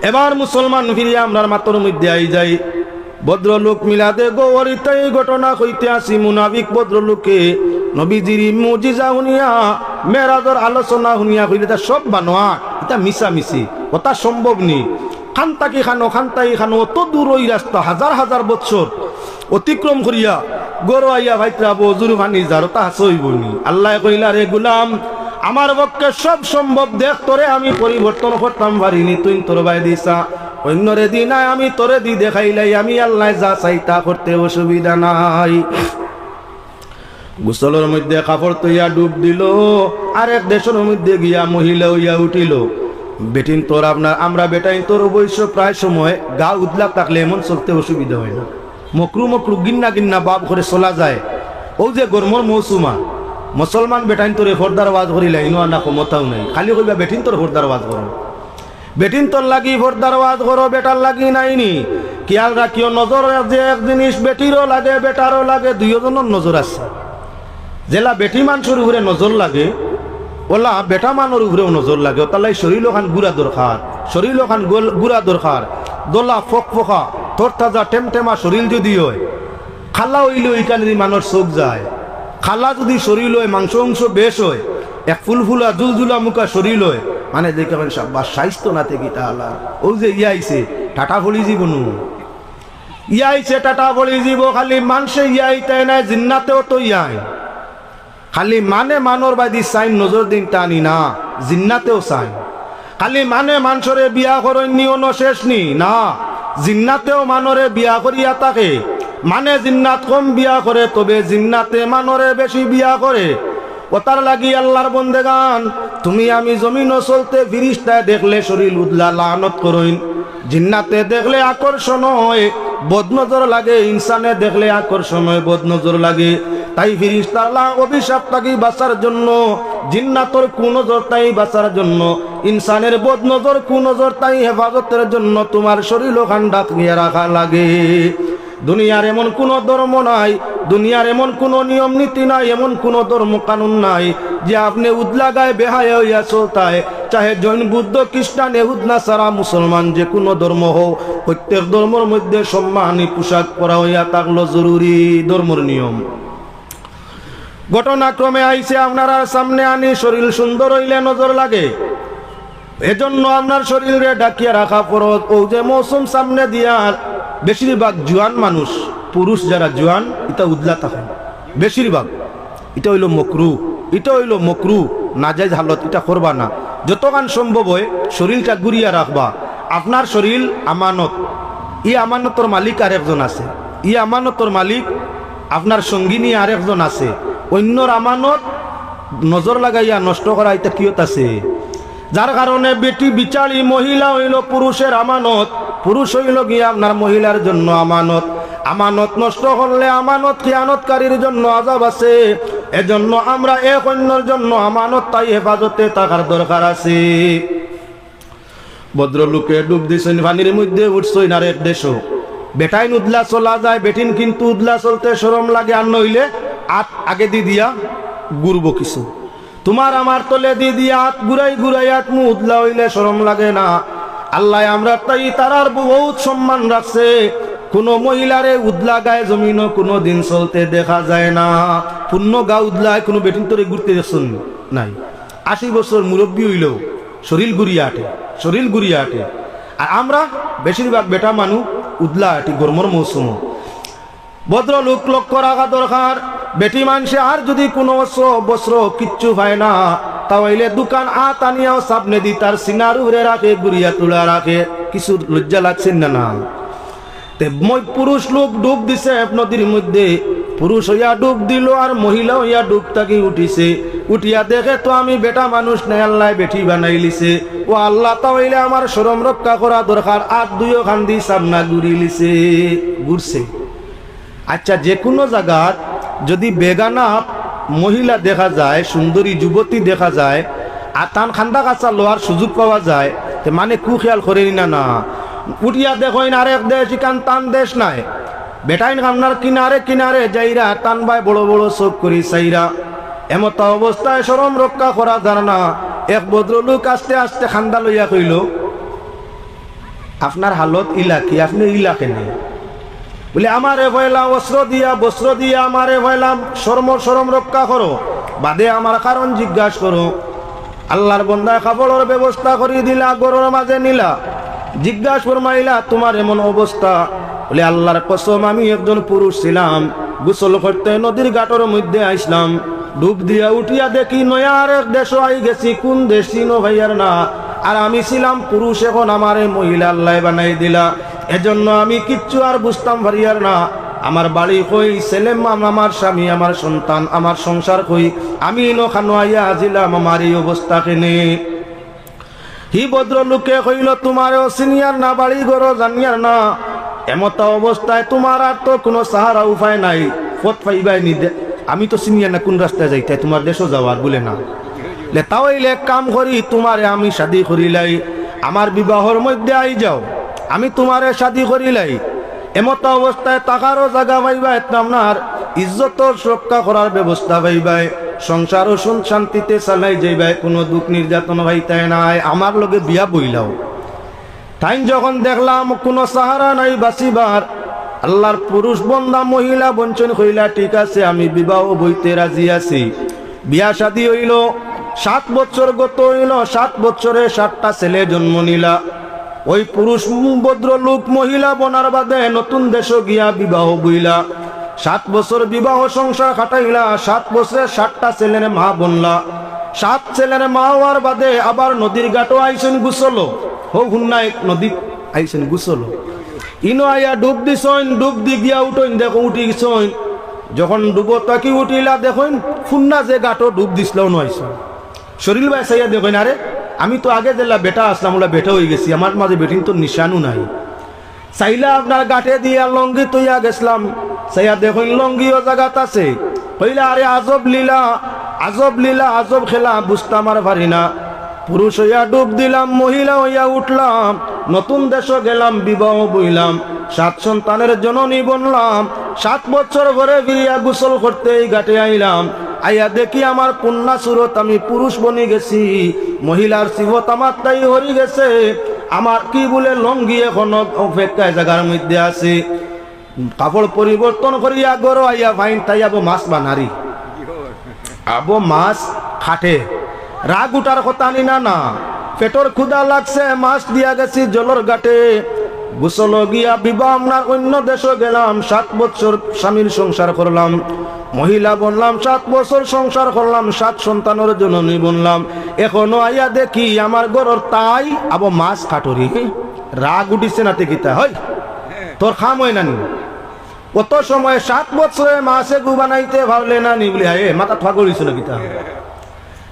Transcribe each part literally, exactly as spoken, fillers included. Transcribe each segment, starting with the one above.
এবার মুসলমান ফিরিয়া আমরার মাতর মধ্যে আই যাই। ভদ্রলোক মিলাদে গওহরিতে এই ঘটনা কইতে আসি, মুনাফিক ভদ্রলোকে নবীজির ই মুজিজা হুনিয়া, মেরাজর আলোচনা হুনিয়া কইলে, "ইতা সব বানোয়াট, ইতা মিছামিছি, ওটা সম্ভব নি।" খান থাকি খানো, খান থাকি খানো, অত দূর ওই রাস্তা, হাজার হাজার বৎসর অতিক্রম করিয়া ঘরো আইয়া ভাইতরা বজুর পানি যার, ওটা হাসো অইবো নি? আল্লায় কইলা, "রে গুলাম, আমার পক্ষে সব সম্ভব, দেখ তোরে আমি পরিবর্তন করতাম পারি নি, তুই তোর বায় দিছা, অন্যরে দি নাই, আমি তোরে দি দেখাইলাই, আমি আল্লায় যা চাই তা করতে অসুবিধা নাই।" গোসলর মধ্যে কাপড় তইয়া ডুব দিল, আরেক দেশর মধ্যে গিয়া মহিলা অইয়া উঠিল। বেটিন্তর আপনার, আমরা বেটাইন্তর অবশ্য প্রায় সময় গা উদলা থাকলে এমন চলতে অসুবিধা হয় না, মকরু মকরু গিন্না গিন্না ভাব করে চলা যায়। অউ যে গরমর মৌসুমা, মুসলমান বেটাইন্তরে পর্দার ওয়াজ করিলা, ইনো আনা ক্ষমতাও নাই, খালি কইবা বেটিন্তর পর্দার ওয়াজ করো। বেটিন্তর লাগি পর্দার ওয়াজ করো, বেটার লাগি নাইনি। খিয়াল রাখিও, নজর যে এক জিনিস, বেটিরও লাগে, বেটারও লাগে, দুইওজনর নজর আছে। যেলা বেটি মানষর উপরে নজর লাগে, ওলা বেটা মানষর উপরেও নজর লাগে। ওতার লাগি শরীল ওখান গুড়া দরকার, শরীল ওখান গোল-, গুড়া দরকার। দলা ফকফকা, তরতাজা, টেমটেমা শরীল যদি হয়, খালা অইলে ওইখানে যদি মানষর চোখ যায়, খালা যদি শরীল হয়, মাংস উংস বেশ হয়, এক ফুলফুলা জুলজুলা মুখা শরীল হয়, মানে দেখবেন সাব্বাস, স্বাস্থ্য না থেকে তাহলে। অউ যে ইয়া আইছে, টাটা ফলি জীবনু। ইয়া আইছে, টাটা ফলি জীব, খালি মানষে ইয়া আইতায় না, জিন্নাতেও তো ইয়ায়। খালি মানে মানষর বায়দি চাইন, নজর দিন টানি না, জিন্নাতেও চাইন। খালি মানে মানষরে বিয়া করইন নি, অনো শেষ নি? না, জিন্নাতেও মানষরে বিয়া করিয়া থাকে। মানে জিন্নাত কম বিয়া করে, তবে জিন্নাতে মানষরে বেশি বিয়া করে। ওতার লাগি আল্লার বন্দেগান, তুমি আমি জমিনো চলতে ফিরিস্তায় দেখলে শরীল উদলা লানত করইন। জিন্নাতে দেখলে আকর্ষণ হয়, বদনজর লাগে, ইনসানে দেখলে আকর্ষণ হয়, বদনজর লাগে। তাই ফিরিস্তার লা-, অভিশাপ থাকি বাঁচার জন্য, জিন্নাতর কুনজর তাই বাঁচার জন্য, ইনসানের বদনজর কুনজর তাই হেফাজতের জন্য তুমার শরীল ওখান ঢাকিয়া রাখা লাগে। দুনিয়ার এমন কুনু ধর্ম নাই, দুনিয়ার এমন কুনু নিয়ম নীতি নাই, এমন কুনু ধর্ম কানুন নাই যে আপনে উদলা গায়ে বেহায়া অইয়া চলতায়। চাহে জৈন, বুদ্ধ, খ্রিস্টান, এহুদ, নাসারা, মুসলমান, যে কুনু ধর্ম হউক, প্রত্যেক ধর্মর মধ্যে সম্মানী পোশাক পরা অইয়া থাকলো জরুরি, ধর্মর নিয়ম। ঘটনাক্রমে আইছে, আপনারার সামনে আনি, শরীল সুন্দর অইলে নজর লাগে। এজন্য আপনার শরীলরে ঢাকিয়া রাখা ফরজ। অউ যে মৌসুম সামনে দিয়ার, বেশিরভাগ জুয়ান মানুষ, পুরুষ যারা জুয়ান, ইতা উদলা থাকে বেশিরভাগ। ইটা অইলো মকরু, ইটা অইলো মকরু, নাজাইজ হালত, ইটা করবা না। যতখান সম্ভব হয় শরীলটা গুরিয়া রাখবা। আপনার শরীল আমানত, ই আমানতর মালিক আরেকজন আছে, ই আমানতর মালিক আপনার সঙ্গিনী আরেকজন আছে। অইন্যর আমানত নজর লাগাইয়া নষ্ট করা, ইটা কিয়ত আছে? যার কারণে বেটি বিচারি মহিলা অইলো পুরুষের আমানত, পুরুষ অইলো গিয়া আপনার মহিলার জন্য আমানত। আমানত নষ্ট করলে আমানত খিয়ানতকারীর জন্য আযাব আছে। এজন্য আমরা এক অইন্যর জন্য আমানত তাই হেফাজতে থাকার দরকার আছে। ভদ্রলোকে ডুব দিছইন, পানির মধ্যে উঠছইন আরেক দেশো। বেটাইন উদলা চলা যায়, বেটিন কিন্তু উদলা চলতে শরম লাগে, আর নইলে আত আগেদি দিয়া ঘুরবো কিছু। তুমার আমার তলেদি দিয়া আত ঘুরাই ঘুরাই আত মু উদলা অইলে শরম লাগে না? আল্লায় আমরার তাই তারার বউত সম্মান রাখছে। কুনু মহিলারে উদলা গায়ে জমিনো কুনুদিন চলতে দেখা যায় না। পূর্ণ গা উদলায় কুনু বেটিন্তরে ঘুরতে দেখছইন নাই। আশি বছর মুরব্বি অইলেও শরীল ঘুরিয়া আটে, শরীল ঘুরিয়া আটে। আর আমরা বেশিরভাগ বেটা মানু উদলা আটি গরমর মৌসুমো। ভদ্রলোক লক্ষ্য রাখা দরকার, বেটি মানষে আর যুদি কুনু অস্ত্র, বস্ত্র কিচ্ছু পায় না, তা অইলে দুখান আত আনিয়াও সামনেদি তার সিনার উপরে রাখে, ঘুরিয়া তুলা রাখে, কিছু লজ্জা লাগছে না? না, তে মই পুরুষ লোক ডুব দিছে নদীর মধ্যে, পুরুষ অইয়া ডুব দিলো আর মহিলা অইয়া ডুব থাকি উঠিছে, উঠিয়া দেখে তো আমি বেটা মানুষ নায়, আল্লায় বেটি বানাইলিছে। ও আল্লা, তা অইলে আমার শরম রক্ষা করা দরকার, আত দুইও খান্দি সামনা ঘুরিলিছে, ঘুরছে। আচ্ছা, যেকুনু জাগাত যুদি বেগানা মহিলা দেখা যায়, সুন্দরী যুবতী দেখা যায়, আর তান খান্দা কাছা লওয়ার সুযোগ পাওয়া যায়, তে মানে কুখেয়াল করেনি না? না, উঠিয়া দেখইন আরেক দেশ, ইখান তান দেশ নায়। বেটাইন খান্দার কিনারে কিনারে যাইরা, তান বায় বড় বড় চউখ করি চাইরা। এমতা অবস্থায় শরম রক্ষা করা যার না। এক ভদ্রলোক আস্তে আস্তে খান্দা লইয়া কইলো, আপনার হালত ইলা কি? আপনে ইলা কেনে?" বলে, "আমারে পয়লা অস্ত্র দিয়া, বস্ত্র দিয়া আমারে পয়লা শরম, শরম রক্ষা করো, বাদে আমার কারণ জিজ্ঞাসা করো।" আল্লাহর বন্দায় কাপড়র ব্যবস্থা করি দিলা, ঘরর মাঝে নিলা, জিজ্ঞাসা ফরমাইলা, "তোমার এমন অবস্থা?" বলে, "আল্লাহর কসম, আমি একজন পুরুষ ছিলাম, গোসল করতে নদীর ঘাটর মধ্যে আইসলাম, ডুব দিয়া উঠিয়া দেখি নয়া আরেক দেশো আই গেছি, কোন দেশ চিনো পাইয়ার না। আর আমি ছিলাম পুরুষ, এখন আমারে মহিলা আল্লায় বানাই দিলা, এজন্য আমি কিচ্ছু আর বুঝতাম পারিয়ার না। আমার বাড়ি কই, ছেলে মা-, আমার স্বামী, আমার সন্তান, আমার সংসার কই, আমি ইনো খানো আইয়া আজিলাম, আমার এই অবস্থা কেনে?" হি ভদ্রলোকে কইল, "তোমারেও চিনিয়ার না, বাড়ি ঘরও জানিয়ার না, এমতা অবস্থায় তোমার আর তো কোনো সাহারা উপায় নাই, পথ পাইবায় নি দে-, আমি তো চিনিয়ার না কোন রাস্তায় যাইতায়, তোমার দেশও যাওয়ার বুলে না। লে তা অইলে এক কাম করি, তোমারে আমি শাদি করিলাই, আমার বিবাহর মধ্যে আই যাও, আমি তোমারে শাদি করিলাই।" এমতা অবস্থায় থাকারও জাগা পাইবায়, আপনার ইজ্জতর রক্ষা করার ব্যবস্থা পাইবায়, সংসারও সুন-, শান্তিতে চালাই যাইবায়, কোনো দুঃখ নির্যাতন পাইতায় নায়। আমার লগে বিয়া বইলাও। তাইন যখন দেখলাম কোনো সাহারা নাই বাঁচিবার, আল্লাহর পুরুষ বন্দা মহিলা বঞ্চন কইলা, "ঠিক আছে, আমি বিবাহ বইতে রাজি আছি।" বিয়া শাদি অইল, সাত বছর গত অইল, সাত বছরে সাতটা ছেলে জন্ম নিলা। ওই পুরুষ ভদ্রলোক মহিলা বনার বাদে নতুন দেশো গিয়া বিবাহ বইলা। সাত বছর বিবাহ সংসার কাটাইলা, সাত বছরে সাতটা ছেলের মা বনলা। সাত ছেলের মা হওয়ার বাদে আবার নদীর ঘাটো আইছইন গোসলো। হো হুন্না এক নদী আইছইন গোসলো। ইনো আইয়া ডুব দিছইন, ডুব দি গিয়া উঠইন, দেখো উঠি গেছইন। যখন ডুবো থাকি উঠিলা দেখইন, হুন্না যে ঘাটো ডুব দিছলা, অনো আইছইন। শরীর বায় চাইয়া দেখইন, আরে, আমি তো আগে যেলা বেটা আসলাম, ওলা বেটা অই গেছি, আমার মাঝে বেটিন তো নিশানও নাই। চাইলা আপনার ঘাটে দিয়া লঙ্গি তইয়া গেছলাম, চাইয়া দেখইন লঙ্গিও জাগাত আছে। কইলা, আরে আজব লীলা, আজব লীলা, আজব খেলা, বুঝতাম আর পারি না। পুরুষ অইয়া ডুব দিলাম, মহিলা অইয়া উঠলাম, নতুন দেশো গেলাম, বিবাহ বইলাম, সাত সন্তানের জননী বনলাম। সাত বছর পরে ফিরিয়া গোসল করতে এই ঘাটে আইলাম, আইয়া দেখি আমার পুন্না সুরত, আমি পুরুষ বনি গেছি, মহিলার সিফত আমার তাই হরি গেছে। আমার কি বুলে লঙ্গি এখনো অপেক্ষায় জাগার মধ্যে আছে। কাপড় পরিবর্তন করিয়া ঘরো আইয়া ফাইন তাই আবো মাছ বানারি, আবো মাছ খাটে। রাগ উঠার কথা নি না, না, পেটর ক্ষুধা লাগছে, মাছ দিয়া গেছি জলর ঘাটে। গোসল গিয়া বিবাহ আপনার অন্য দেশো গেলাম, সাত বছর স্বামীর সংসার করলাম, মহিলা বনলাম, সাত বছর সংসার করলাম, সাত সন্তানের জননী বনলাম। এখনো আইয়া দেখি আমার ঘরর তাই আবো মাছ খাটরি। রাগ উঠিছে না তে কিতা হয়? তোর কাম হয় না নি? অত সময় সাত বছরে মাছে গু বানাইতে পারলে না নি? বলি, হায়, মাথাত ফাগল অইছে না কিতা?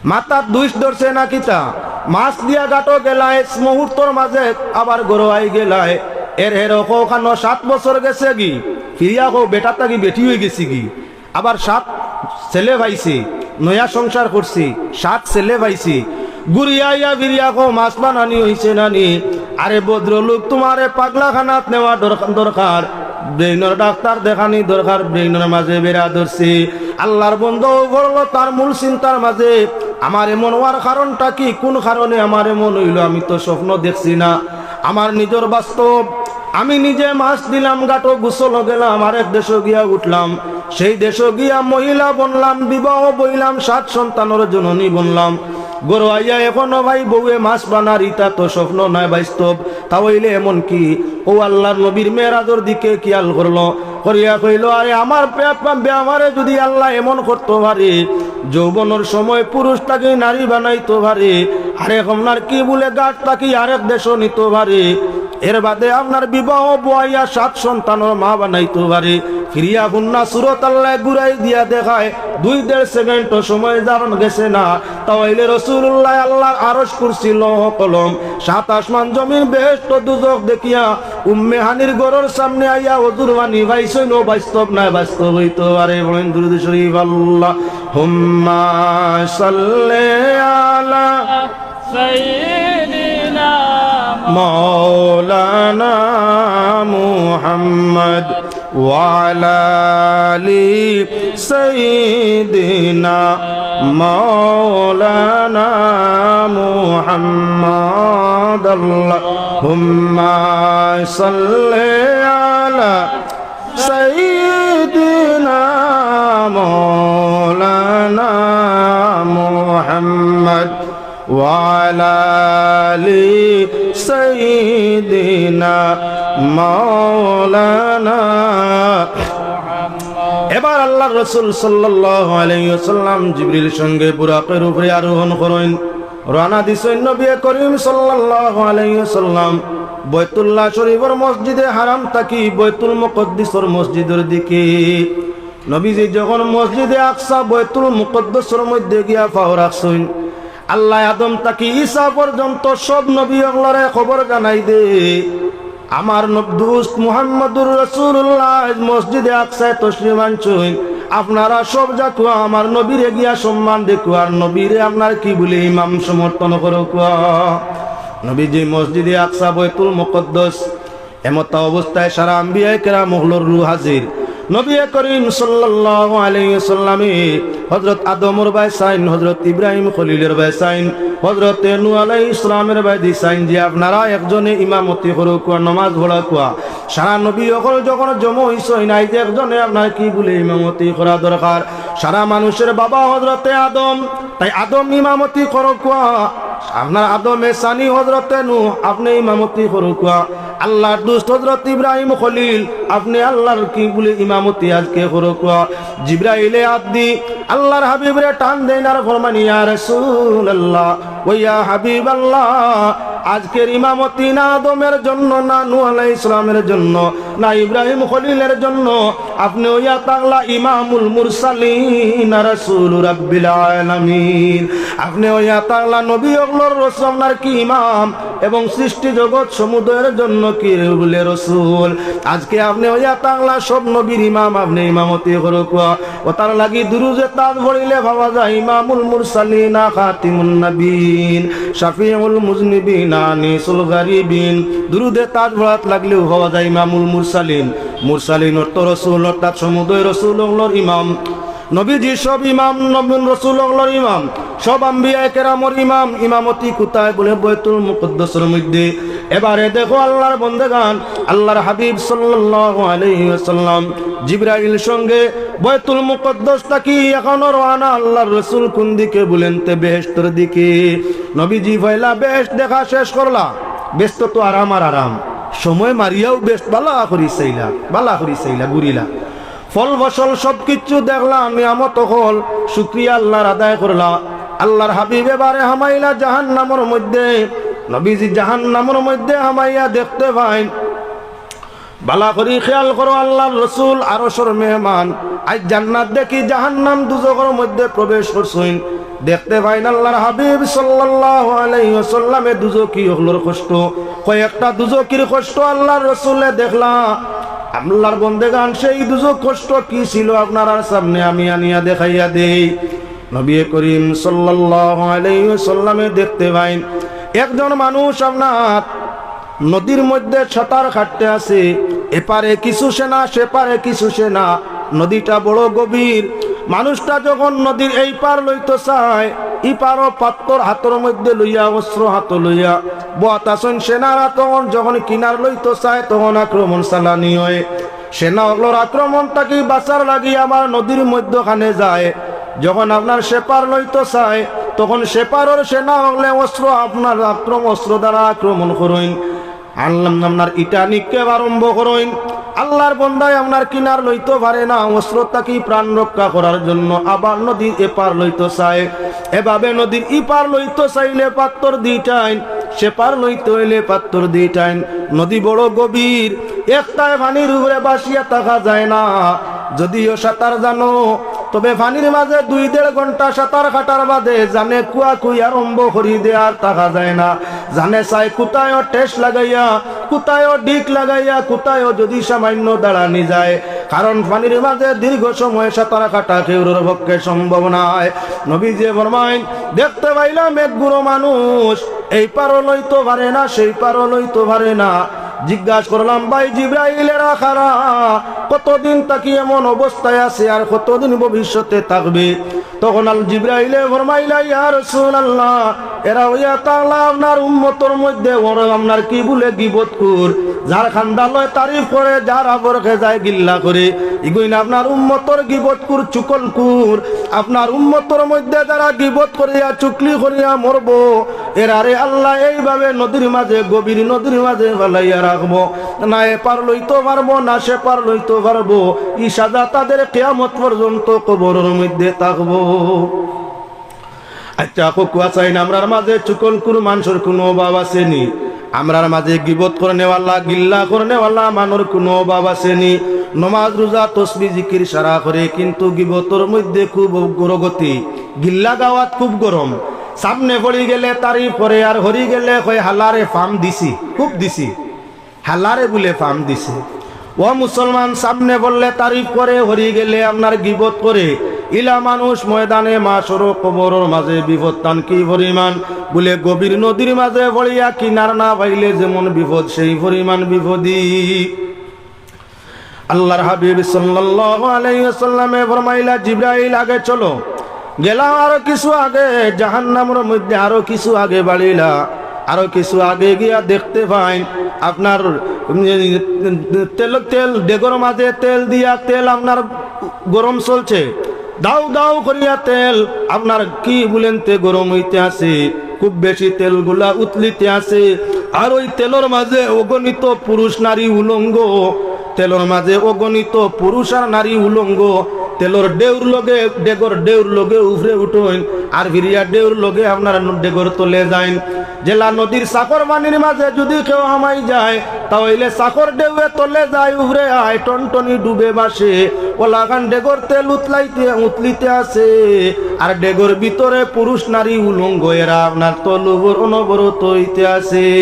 মাথাত দুষ ধরছে না কিতা? মাছ দিয়া ঘাটো গেলায়, মুহূর্তর মাঝে আবার ঘরো আই গেলায়। এর হের ওখানো সাত বছর গেছে গি, ফিরিয়া কও বেটা থাকি বেটি অই গেছি গি। আবার সাত ছেলে পাইছি, নয়া সংসার করছি, সাত ছেলে পাইছি। ঘুরিয়া আইয়া ফিরিয়া কও মাছ বানানি অইছে না নি? আরে ভদ্রলোক, তোমারে পাগলাখানাত নেওয়া দরকার, দরকার, ব্রেইনর ডাক্তার দেখানি দরকার, ব্রেইনর মাঝে বেড়া ধরছে। আল্লাহর বন্দা অউ পড়লো তার মূল চিন্তার মাঝে, আমার এমন হওয়ার কারণটা কি? কোন কারণে আমার এমন অইলো? আমি তো স্বপ্ন দেখছি না, আমার নিজর বাস্তব। আমি নিজে মাছ দিলাম, ঘাটো গোসল গেলাম, আরেক দেশো গিয়া উঠলাম, সেই দেশো গিয়া মহিলা বনলাম, বিবাহ বইলাম, সাত সন্তানের জননী বনলাম। ঘরো আইয়া এখনো ভাই বউয়ে মাছ বানার, ইতা তো স্বপ্ন নায় বাস্তব। তা অইলে এমন কি? ও আল্লাহর নবীর মেরাজর দিকে খেয়াল করলো, করিয়া কইলো, আরে আমার পে-, পে-, আমারে যদি আল্লাহ এমন করতো পারে, যৌবনর সময় পুরুষ থাকি নারী বানাইতো পারে, আরেক আপনার কি বুলে ঘাট থাকি আরেক দেশো নিতো পারে, এর বাদে আপনার বিবাহ বওয়াইয়া সাত সন্তানর মা বানাইতো পারে, ফিরিয়া হুন্না সুরত আল্লাহ ঘুরাই দিয়া দেখায়, দুই দেড় সেকেন্ডও সময় যার গেছে না। তা অইলে রাসূলুল্লাহ আল্লাহর আরশ, কুরসি, লৌহ কলম, সাত আসমান জমিন বেহেশত দুজখ দেখিয়া উম্মে হানির ঘরর সামনে আইয়া অজুর পানি পাইছইন, ও বাস্তব নায় বাস্তব অইতো পারে। পড়ইন দুরূদ শরীফ, আল্লাহুম্মা সাল্লি আলা সাইয়্যিদিনা মাওলানা মুহাম্মদ ওয়া আলা আলি সাইয়্যিদিনা مولانا محمد، اللهم صل على سيدنا مولانا محمد وعلى آل سيدنا مولانا। এবার আল্লাহর রাসূল সাল্লাল্লাহু আলাইহি ওয়াসাল্লাম জিবরিল সঙ্গে বুরাকের উপরে আরোহণ করইন, রওনা দিছইন। নবী করিম সাল্লাল্লাহু আলাইহি ওয়াসাল্লাম বাইতুল্লাহ শরীফর মসজিদে হারাম থাকি বাইতুল মুকাদ্দাসর মসজিদর দিকে। নবীজি যখন মসজিদে আকসা বাইতুল মুকাদ্দাসর মধ্যে গিয়া পাও রাখছইন, আল্লায় আদম থাকি ঈসা পর্যন্ত সব নবী অকলরে খবর জানাই দে, আমার নব-, দুস্ত মুহাম্মদুর রাসূলুল্লাহ আইজ মসজিদে আকসায় তশরিফ আনছইন। আপনারা সব যাকুয়া আমার নবীরে গিয়া সম্মান দেকুয়া, আর নবীরে আপনার কিবুলে ইমাম সমর্থন করুকুয়া। নবীজি মসজিদে আকসা বাইতুল মুকাদ্দাস এমতা অবস্থায় সারা আম্বিয়ায়ে কেরাম অকলর রুহ হাজির। নবী করিম সাল্লাল্লাহু আলাইহি ওয়াসাল্লামে হযরত আদমর বায় চাইন, হযরত ইব্রাহিম খলিলর বায় চাইন, হযরতে নূহ আলাইহিস সালামর বায়দি চাইন যে আপনারা একজনে ইমামতি করুকুয়া, নমাজ পড়াকুয়া। সারা নবী অকল যখন জমা অইছইন, আইজ একজনে আপনার কিবুলে ইমামতি করা দরকার। সারা মানুষর বাবা হযরতে আদম, তাই আদম ইমামতি করুকুয়া। আপনার আদমে সানি হযরতে নূহ, আপনে ইমামতি করুকুয়া। আল্লাহর দুস্ত হযরত ইব্রাহিম খলিল, আপনে আল্লাহর কিবুলে ইমামতি আজকে করুকুয়া। জিব্রাইলে আত দি আল্লাহর হাবিবরে টান দেইন আর ফরমাইন, ইয়া রাসূলুল্লাহ, ও ইয়া হাবিবাল্লাহ, আজকের ইমামতি না আদমের জন্য, না নূহ আলাইহিস সালামের জন্য, না ইব্রাহিম খলিলের জন্য, আপনে অইয়া থাকলা ইমামুল মুরসালিন, রাসূলু রাব্বিল আলামিন। আপনে অইয়া থাকলা নবী অকলর রসুল, আপনার কি ইমাম, এবং সৃষ্টি জগৎ সমুদয়ের জন্য কিবুলে রসুল। আজকে আপনে অইয়া থাকলা সব নবীর ইমাম, আপনে ইমামতি করুকুয়া। অতার লাগি দুরুদে তাজ পড়িলে পাওয়া যায় ইমামুল মুরসালিন, খাতিমুন নবীন, শাফিউল মুজনিবিন, আনিসুল গারিবিন। দুরুদে তাজ পড়াত লাগলেও পাওয়া যায় ইমামুল মুরসালিন। মুরসালিন অর্থ রসুল, অর্থাৎ সমুদয় রসুল অকলর ইমাম। নবীজি সব ইমাম, নবীন রসুল অকলর ইমাম, সব আম্বিয়ায়ে কেরামর ইমাম। ইমামতি কুথায়? বলে, বাইতুল মুকাদ্দাসর মধ্যে। এবারে দেখো আল্লাহর বন্দেগান, আল্লাহর হাবিব সাল্লাল্লাহু আলাইহি ওয়াসাল্লাম জিব্রাইল সঙ্গে বাইতুল মুকাদ্দাস থাকি এখনো রওয়ানা। আল্লাহর রসুল কোন দিকে? বলেন, তে বেহেশতর দিকে। নবীজি পয়লা বেহেশত দেখা শেষ করলা। বেহেশত তো আরাম আর আরাম, সময় মারিয়াও বেহেশত বালা করি চাইলা, বালা করি চাইলা, ঘুরিলা। ফল ফসল সব কিচ্ছু দেখলা, নিয়ামত অকল, শুকরিয়া আল্লাহর আদায় করলা। আল্লাহর হাবিব এবারে হামাইলা জাহান্নামর মধ্যে। নবীজি জাহান্নামর মধ্যে হামাইয়া দেখতে পাইন, বালা করি খেয়াল করো আল্লাহর রসুল আরশর মেহমান। আইজ জান্নাত দেখি জাহান্নাম দুজখর মধ্যে প্রবেশ করছইন। দেখতে পাইন আল্লাহর হাবিব সাল্লাল্লাহু আলাইহি ওয়াসাল্লামে দুজখি অকলর কষ্ট, কয়েকটা দুজখির কষ্ট আল্লাহর রসুলে দেখলা। আল্লাহর বন্দেগান, সেই দুজখ কষ্ট কি ছিল আপনারার সামনে আমি আনিয়া দেখাইয়া দেই। নবী করিম সাল্লাল্লাহু আলাইহি ওয়াসাল্লামে দেখতে পাইন একজন মানুষ আপনার নদীর মধ্যে সাঁতার কাটতে আছে, এপারে কিছু সেনা, সেপারে কিছু সেনা। নদীটা বড় গভীর। মানুষটা যখন নদীর এই পার লইতো চায়, ই পারও পাত্তর হাতর মধ্যে লইয়া, অস্ত্র হাতো লইয়া, বওয়াত আছইন সেনারা, তখন যখন কিনার লইতো চায়, তখন আক্রমণ চালানি হয়। সেনা অকলর আক্রমণ থাকি বাঁচার লাগি আবার নদীর মধ্যখানে যায়। যখন আপনার সেপার লইতো চায়, তখন সেপারর সেনা অকলে অস্ত্র, আপনার আক্রম-, অস্ত্র দ্বারা আক্রমণ করইন। আল্লাহ আপনার ইটা নিক্ষেপ আরম্ভ করইন। আল্লাহর বন্দায় আপনার কিনার লইতো পারে না, অস্ত্র থাকি প্রাণ রক্ষা করার জন্য আবার নদীর এপার লইতো চায়। এভাবে নদীর ইপার লইতো চাইলে পাত্তর দি টাইন, সেপার লইতো অইলে পাত্তর দি টাইন। নদী বড় গভীর, একটায় পানির উপরে ভাসিয়া থাকা যায় না। যদিও সাঁতার জানো, তবে পানির মাঝে দুই দেড় ঘন্টা সাঁতার কাটার বাদে জানে কুয়াকুই আরম্ভ করি দে, আর থাকা যায় না। জানে চায় কুথায়ও ঠেস লাগাইয়া, কুথায়ও ডিগ লাগাইয়া, কুথায়ও যদি সামান্য দাঁড়ানি যায়, কারণ পানির মাঝে দীর্ঘ সময় সাঁতার কাটা কেউরর পক্ষে সম্ভব নায়। নবীজি ফরমাইন, দেখতে পাইলাম এক গুরু মানুষ এই পারও লইতো পারে না, সেই পারও লইতো পারে না। জিজ্ঞাসা করলাম, "ভাই জিব্রাইল, এরা কারা? কতদিন থাকি এমন অবস্থায় আছে আর কতদিন ভবিষ্যতে থাকবে?" তখন আল জিব্রাইলে ফরমাইলা, "ইয়া রাসূলুল্লাহ, এরা অইয়া থাকলা আপনার উম্মতর মধ্যে ওরা আপনার কি বলে গিবত কর, যার খান্দালয় তারিফ করে, যার আবর খেজায় গিল্লা করে, ইগুইন আপনার উম্মতর গিবত কর, চুকল কর। আপনার উম্মতর মধ্যে যারা গিবত করিয়া চুকলি করিয়া মরবো, এরারে আল্লাহ এইভাবে নদীর মাঝে, গভীর নদীর মাঝে ফালাইয়া রাখবো, না এ পার লইতো পারবো, না সে পার লইতো পারবো। ই সাজা তাদের কিয়ামত পর্যন্ত কবরর মধ্যে থাকবো।" আচ্ছা, কউক্কা চাইন, আমরার মাঝে চুকল কর মানষর কুনু অভাব আছে নি? আমরার মাঝে গিবত করনেওয়ালা, গিল্লা করনেওয়ালা মানষর কুনু অভাব আছে নি? নমাজ, রুজা, তসবি, জিকির সারা করে, কিন্তু গিবতর মধ্যে খুব অগ্রগতি, গিল্লা গাওয়াত খুব গরম। সামনে পড়ি গেলে তারিফ করে, আর হরি গেলে কয়, "হালারে ফাম দিছি, খুব দিছি।" হালারে বুলে ফাম দিছে। ও মুসলমান, সামনে পড়লে তারিফ করে, হরি গেলে আপনার গিবত করে। ইলা মানুষ ময়দানে মাশরো কবরর মাঝে বিপদ তান কি পরিমাণ, বুলে গভীর নদীর মাঝে পড়িয়া কিনার না পাইলে যেমন বিপদ, সেই পরিমাণ বিপদী। আল্লাহর হাবিব সাল্লাল্লাহু আলাইহি ওয়াসাল্লামে ফরমাইলা, "জিব্রাইল, আগে চলো।" গেলা আরো কিছু আগে, জাহান্নামর মধ্যে আরো কিছু আগে বাড়িলা, আরো কিছু আগে গিয়া দেখতে পাইন আপনার, উম, তেল, তেল, ডেগর মাঝে তেল দিয়া, তেল আপনার গরম চলছে, দাউ দাউ করিয়া তেল আপনার কি বুলেনতে গরম অইতে আছে, খুব বেশি তেলগুলা উতলিতে আছে। আর ওই তেলর মাঝে অগণিত পুরুষ নারী উলঙ্গ, তেলর মাঝে অগণিত পুরুষ আর নারী উলঙ্গ, তেলর ঢেউর লগে, ডেগর ঢেউর লগে উপরে উঠইন, আর ফিরিয়া ঢেউর লগে আপনার ডেগর তলে যাইন। যেলা নদীর চাকর পানির মাঝে যদি কেউ হামাই যায়, তা অইলে চাকর ঢেউয়ে তলে যায়, উপরে আয়, টনটনি ডুবে ভাসে, ওলাখান ডেগর তেল উতলাইতে, উতলিতে আছে, আর ডেগর ভিতরে পুরুষ নারী উলঙ্গ এরা আপনার তলুবর অনবরত অইতে আছে।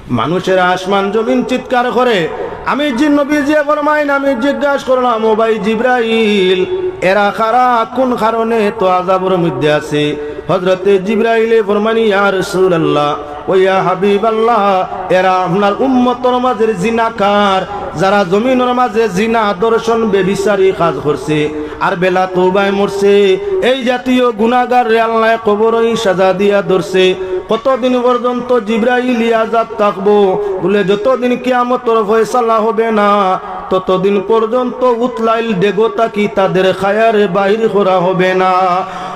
মানুষের আসমান জমিন চিৎকার করে। আমি জি-, নবীজিয়ে ফরমাইন, আমি জিজ্ঞাসা করলাম, "ও ভাই জিব্রাইল, এরা কারা, কোন কারণে তো আযাবর মধ্যে আছে?" হযরতে জিব্রাইলে ফরমাইন, "ইয়া রাসূলুল্লাহ, ও ইয়া হাবিবাল্লাহ, এরা আপনার উম্মতর মাঝের জিনাকার, যারা জমিনর মাঝে জিনা, ধর্ষণ, বেবিচারি কাজ করছে, আর বেলা তওবায় মরছে, এই জাতীয় গুনাহগাররে আল্লায় কবরই সাজা দিয়া ধরছে।" কতদিন পর্যন্ত জিব্রাইলি আযাব থাকবো? বুলে, "যতদিন কিয়ামতর ফয়সালা হবে না, ততদিন পর্যন্ত উতলাইল ডেগো থাকি তাদের খায়ারে বাহির করা হবে না।"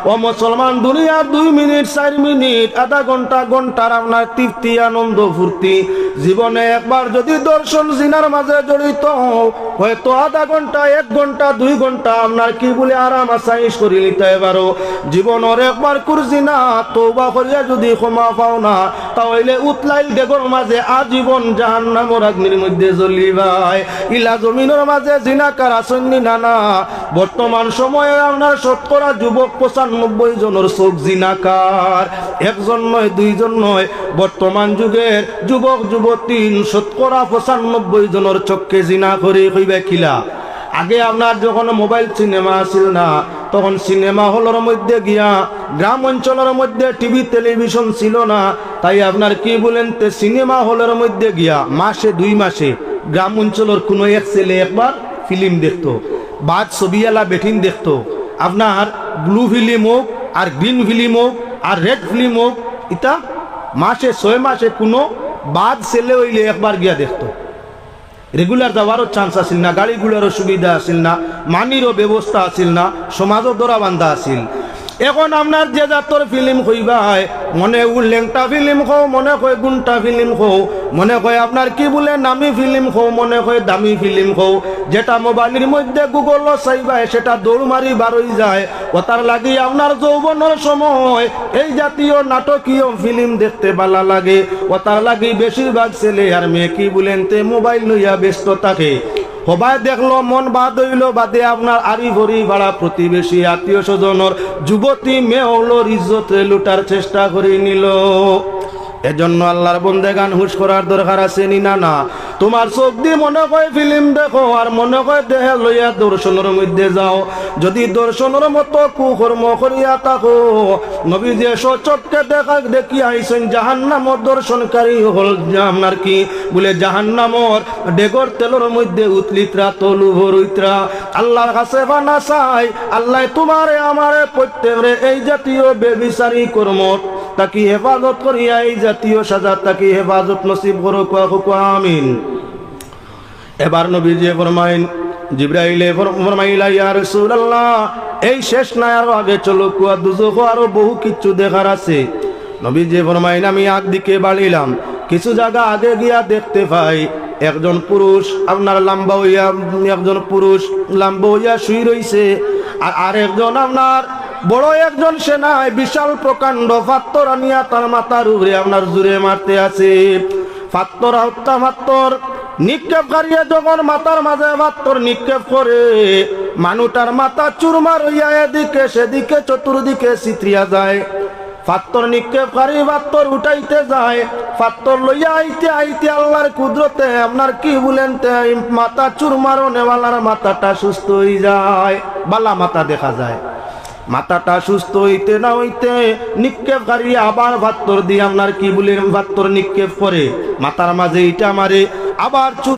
ও মুসলমান, দুনিয়ার দুই মিনিট, চাইর মিনিট, আধা ঘন্টা, ঘন্টার আপনার তৃপ্তি, আনন্দ, ফুর্তি, জীবনে একবার যদি ধর্ষণ জিনার মাঝে জড়িত হও, হয়তো আধা ঘন্টা, এক ঘন্টা, দুই ঘন্টা আপনার কি বুলে আরাম আসাইশ করি নিতে পারো। জীবনর একবার কুর জিনা তওবা করিয়া যদি ক্ষমা পাও না, তা অইলে উতলাইল ডেগর মাঝে আজীবন জাহান্নামর আগ্নির মধ্যে জ্বলিবায়। ইলা জমিনর মাঝে জিনাকার আছইন নি না? না। বর্তমান সময়ে আপনার শতকরা যুবক পঁচানব্বই জনর চউখ জিনাকার। একজন নয়, দুইজন নয়, বর্তমান যুগের যুবক যুবতী শতকরা পঁচানব্বই জনর চউখে জিনা করে। কইবা কিলা? আগে আপনার যখন মোবাইল সিনেমা আছিল না, তখন সিনেমা হলর মধ্যে গিয়া, গ্রাম অঞ্চলর মধ্যে টিভি টেলিভিশন ছিল না, তাই আপনার কি বুলেনতে সিনেমা হলর মধ্যে গিয়া মাসে দুই মাসে গ্রাম অঞ্চলর কুনু এক ছেলে একবার ফিল্ম দেখতো, বাদ ছবিআলা বেটিন দেখতো, আপনার ব্লু ফিল্ম অউক আর গ্রিন ফিল্ম অউক আর রেড ফিল্ম অউক, ইতা মাসে ছয় মাসে কুনু বাদ ছেলে অইলে একবার গিয়া দেখতো। রেগুলার যাওয়ারও চান্স আছিল না, গাড়ি ঘোড়ারও সুবিধা আছিল না, মানিরও ব্যবস্থা আছিল না, সমাজও ধরা বান্ধা আছিল। এখন আপনার যে জাতর ফিল্ম কইবায়, মনে অউ লেংটা ফিল্ম কও, মনে কয় গুন্টা ফিল্ম কও, মনে কয় আপনার কি বুলে নামি ফিল্ম কও, মনে কয় দামি ফিল্ম কও, যেটা মোবাইলর মধ্যে গুগলও চাইবায়, সেটা দৌড় মারি বারই যায়। ওতার লাগি আপনার যৌবনর সময় এই জাতীয় নাটকীয় ফিল্ম দেখতে ভালা লাগে। ওতার লাগি বেশিরভাগ ছেলে আর মেয়ে কি বুলেনতে মোবাইল লইয়া ব্যস্ত থাকে। হবায় দেখলো, মন বাদ অইলো, বাদে আপনার আড়ি-বড়ি, পাড়া প্রতিবেশী, আত্মীয় স্বজনর যুবতী মেয়ে অকলর ইজ্জতরে লুটার চেষ্টা করি নিলো। এজন্য আল্লাহর বন্দেগান হুশ করার দরকার আছে নি না? না। তুমার চোখ দি মনে কয় ফিল্ম দেখো, আর মনে কয় দেহে লইয়া দর্শনর মধ্যে যাও। যদি দর্শনর মতো কুকর্ম করিয়া থাকো, নবীজিয়ে স্বচক্ষে দেখা দেখি আইছইন জাহান্নামর দর্শনকারী অকল, আপনার কি বুলে জাহান্নামর ডেগর তেলর মধ্যে উতলিতরা, তলু ভরইতরা। আল্লাহর কাছে পানা চাই, আল্লায় তুমারে আমারে প্রত্যেকরে এই জাতীয় বেবিচারী কর্ম থাকি হেফাজত করিয়া, এই জাতীয় সাজা থাকি হেফাজত নসিব করো, কওয়া কওয়া আমিন। এবার নবীজিয়ে ফরমাইন, জিব্রাইলে ফর-, ফরমাইলা, "ইয়া রাসূলুল্লাহ, এই শেষ নায়, আরো আগে চলো, কওয়া দুজখো আরো বহু কিচ্ছু দেখার আছে।" নবীজিয়ে ফরমাইন, আমি আগ দিকে বাড়িলাম, কিছু জাগা আগে গিয়া দেখতে পাই একজন পুরুষ, আপনার লাম্বা অইয়া, একজন পুরুষ লাম্বা অইয়া শুই রইছে, আর আরেকজন আপনার বড় একজন সেনায় বিশাল প্রকাণ্ড পাত্থর আনিয়া তার মাথার উপরে আপনার জুরে মারতে আছে। পাত্থর হত্যা পাত্থর নিক্ষেপকারীয়ে যখন মাথার মাঝে পাত্থর নিক্ষেপ করে, মানুষটার মাথা চুরমার অইয়া এদিকে সেদিকে চতুর্দিকে ছিতরিয়া যায়। পাত্থর নিক্ষেপকারী পাত্থর উঠাইতে যায়, পাত্থর লইয়া আইতে আইতে আল্লাহর কুদরতে আপনার কি বুলেন তে মাথা চুরমার অনেওয়ালার মাথাটা সুস্থ অই যায়, বালা মাথা দেখা যায়। মাথাটা সুস্থ অইতে না অইতে নিক্ষেপকারী আবার পাত্থর দি আপনার কি বুলেন পাত্থর নিক্ষেপ করে, মাথার মাঝে ইটা মারে, আবার চুর